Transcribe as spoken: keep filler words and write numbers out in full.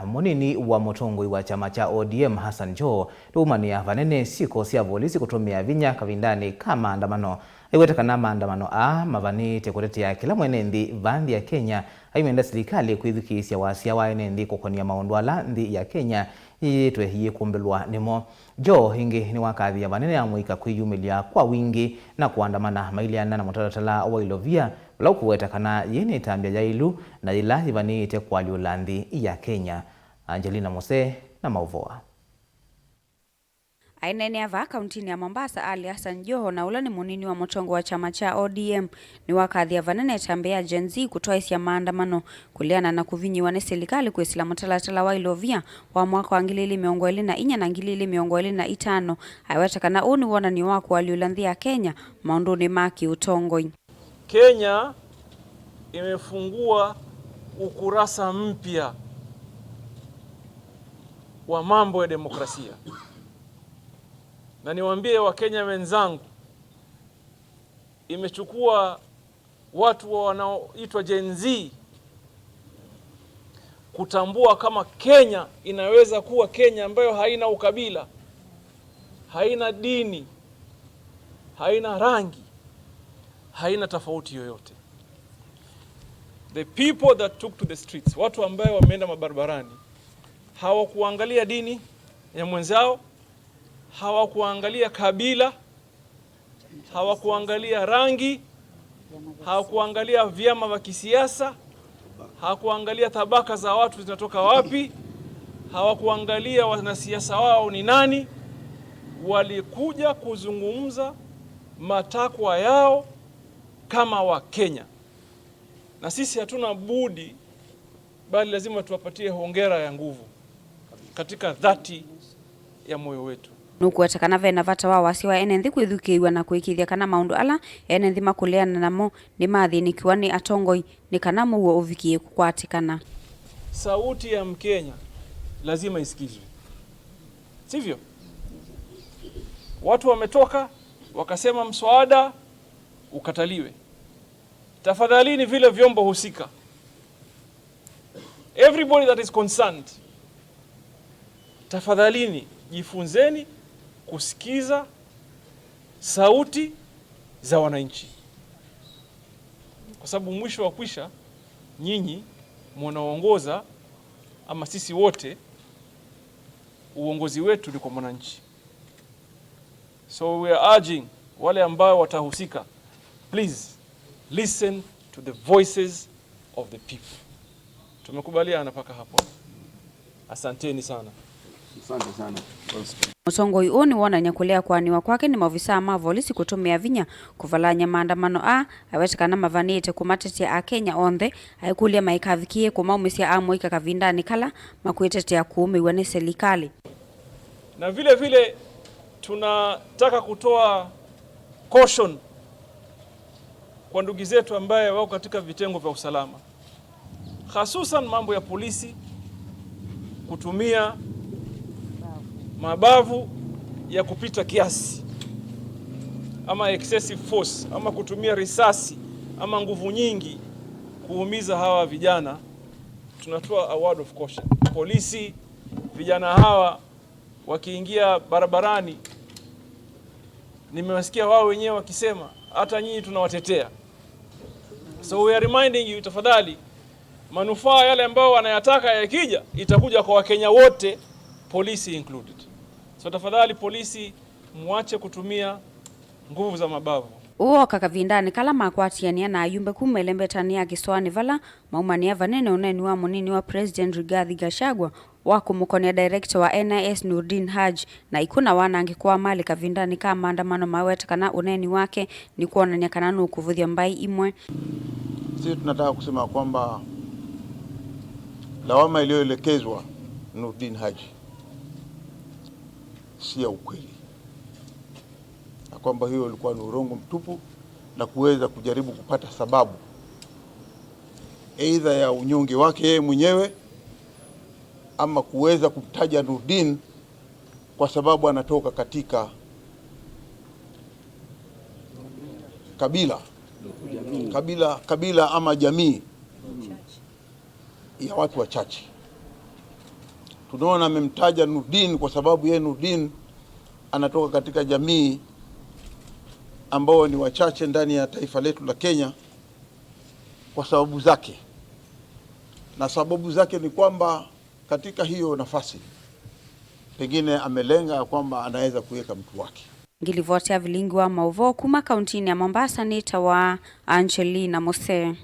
Mũnini wa mũtongoi wa kyama kya O D M, Hassan Joho, nĩwaumanĩa vanene syĩko sya volisi kũtũmĩa vinya kavindanĩ ka maandamano. Aiweta kana maandamano aa mavanĩĩte kũtetea kĩla mwene nthĩ va nthĩ ya Kenya aimenda silikalĩ kwĩthukĩĩsya wasya wa ene nthĩ kũkonĩa maũndũ ala nthĩ ya Kenya yĩyĩtwe yĩkũmbĩlwa nĩmo. Joho ĩngĩ nĩwakathĩĩa vanene amũika kwĩyumĩlya kwa wingĩ na kũandamana maileana na mũtalatala wa ilovia, ũla ũkũweta kana yĩ nĩ ĩtambya yaĩlu na yĩla yĩvanĩĩte kũalyũla nthĩ ya Kenya. Angelina Mose na maũvoo aa. Aineenea vaa kauntinĩ ya Mombasa, Ali Hassan Joho, na ũla nĩ mũnini wa mũtongoi wa kyama kya O D M, nĩwakathĩa vanene ĩtambya ya Gen Z kũtwaĩsya maandamano kũleana na kũvinyĩĩwa nĩ silikalĩ kwĩsĩla mũtalatala wa ilovia wa mwaka wa ngili ili mĩongo ĩlĩ na inya na ngili ili mĩongo ĩlĩ na itano, aiweta kana ũũ nĩ wonany'o wa kũalyũla nthĩ ya Kenya maũndũnĩ ma kĩũtongoi. Kenya imefungua ukurasa mpya wa mambo ya demokrasia. Na niwaambie Wakenya wenzangu, imechukua watu wa wanaoitwa Gen Z kutambua kama Kenya inaweza kuwa Kenya ambayo haina ukabila, haina dini, haina rangi, haina tofauti yoyote. The people that took to the streets, watu ambayo wameenda mabarabarani, hawakuangalia dini ya mwenzao, hawakuangalia kabila, hawakuangalia rangi, hawakuangalia vyama vya kisiasa, hawakuangalia tabaka za watu zinatoka wapi, hawakuangalia wanasiasa wao ni nani. Walikuja kuzungumza matakwa yao kama Wakenya, na sisi hatuna budi bali lazima tuwapatie hongera ya nguvu katika dhati ya moyo wetu. Nũkũweta kana ve na vata wa wasya wa ene nthĩ kwĩthukĩĩw'a na kũĩkĩĩthya kana maũndũ ala ene nthĩ makũleana namo nĩmathĩnĩkĩwa nĩ atongoi nĩ kana mũuo ũvikĩe kũkwatĩkana. Sauti ya Mkenya lazima isikizwe, sivyo? Watu wametoka wakasema mswada ukataliwe. Tafadhalini vile vyombo husika, everybody that is concerned, tafadhalini jifunzeni kusikiza sauti za wananchi, kwa sababu mwisho wa kwisha nyinyi mnaongoza, ama sisi wote, uongozi wetu ni kwa mwananchi. So we are urging wale ambao watahusika, please listen to the voices of the people. Tumekubaliana mpaka hapo? Asanteni sana. Asante sana. Mũtongoi ũũ nĩwonany'a kũlea kũanĩwa kwake nĩ maovisaa ma volisi kũtũmĩa vinya kũvalany'a maandamano aa, aweta kana mavanĩĩte kũmatetea Akenya onthe, aikũlya maikavikĩe kũmaumĩsya amũika kavindanĩ kala makwĩtetea kũũmĩw'a nĩ silikalĩ. Na vile vile tunataka kutoa caution kwa ndugu zetu ambaye wako katika vitengo vya usalama, hususan mambo ya polisi kutumia mabavu ya kupita kiasi, ama excessive force, ama kutumia risasi ama nguvu nyingi kuumiza hawa vijana. Tunatoa a word of caution. Polisi, vijana hawa wakiingia barabarani, nimewasikia wao wenyewe wakisema, "Hata nyinyi tunawatetea." So we are reminding you, tafadhali, manufaa yale ambayo wanayataka yakija, itakuja kwa Wakenya wote, polisi included. So tafadhali, polisi, muache kutumia nguvu za mabavu. Ũũ woka kavindanĩ kala makwatĩanĩa na ayumbe kuma ĩlembetanĩ ya kĩsoanĩ vala maumanĩa vanene ũneeni wa mũnini wa President Rigathi Gachagua wa kũmũkonea director wa N I S Noordin Haji na ikuũ na wanangĩko wa malĩ kavindanĩ ka maandamano, maweta kana ũneeni wake nĩ kwonany'a kana nũkũvũthya mbaĩ imwe. Sisi tunataka kusema kwamba lawama iliyoelekezwa Noordin Haji si ya ukweli, na kwamba hiyo ilikuwa ni urongo mtupu na kuweza kujaribu kupata sababu, aidha ya unyonge wake yeye mwenyewe ama kuweza kumtaja Noordin kwa sababu anatoka katika kabila, kabila, kabila ama jamii ya watu wachache. Tunaona amemtaja Nurdin kwa sababu yeye Nurdin anatoka katika jamii ambao ni wachache ndani ya taifa letu la Kenya kwa sababu zake. Na sababu zake ni kwamba katika hiyo nafasi, pengine amelenga kwamba anaweza kuweka mtu wake. Ngilivoti ya vilingi wa maũvoo kuma kauntinĩ ya Mombasa nĩtawa Angelina Mose.